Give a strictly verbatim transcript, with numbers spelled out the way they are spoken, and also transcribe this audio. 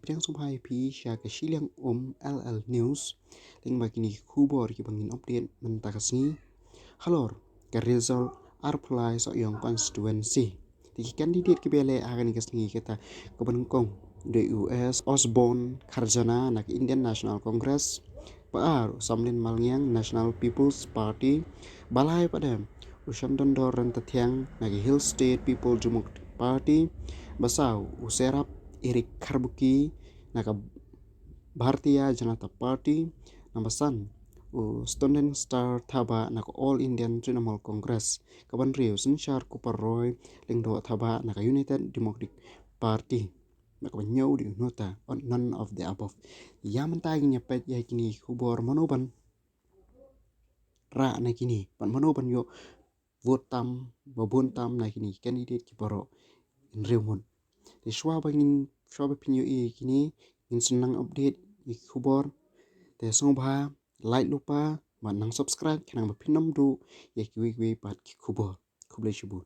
Pdiang sngewbha ïa phi sha ka Shiliang Um L L News. Lyngba kine ki khubor kiba ngin update mynta ka sngi. Halor ka result arphew lai Sohiong constituency. Te ki candidate kiba leh ha kane ka sngi kata kaba nyngkong dei u S Osborne Kharjana na ka Indian National Congress. Ba ar u Samlin Malngiang National People's Party. Ba lai pat dei u Shandondor Ryntathiang na ka Hill State People Democratic Party. Ba saw u Serap Eric Kharbuki na ka Bharatiya Janata Party. Namba san u Stondenstar Thabah na ka All Indian Trinamool Congress. Kaba hynriew u Synshar Kupar Roy Lyngdoh Thabah na ka United Democratic Party. Bad kaba hynñiew dei u NOTA, or none of the above. Ïa mynta ngin ïa peit ïa kine ki khubor, mano ban rah na kine, bad mano ban ïoh vote tam ba bun tam na kine ki candidate ki baroh, hynriew ngut. Te shuwa ba ngin, shuwa ba phin ïohi ïa kine, ngin sa nang update ïa ki khubor. Te sngewbha like lypa bad nang subscribe khnang ba phin ym duh ïa kiwei kiwei pat ki khubor. Khublei shibun.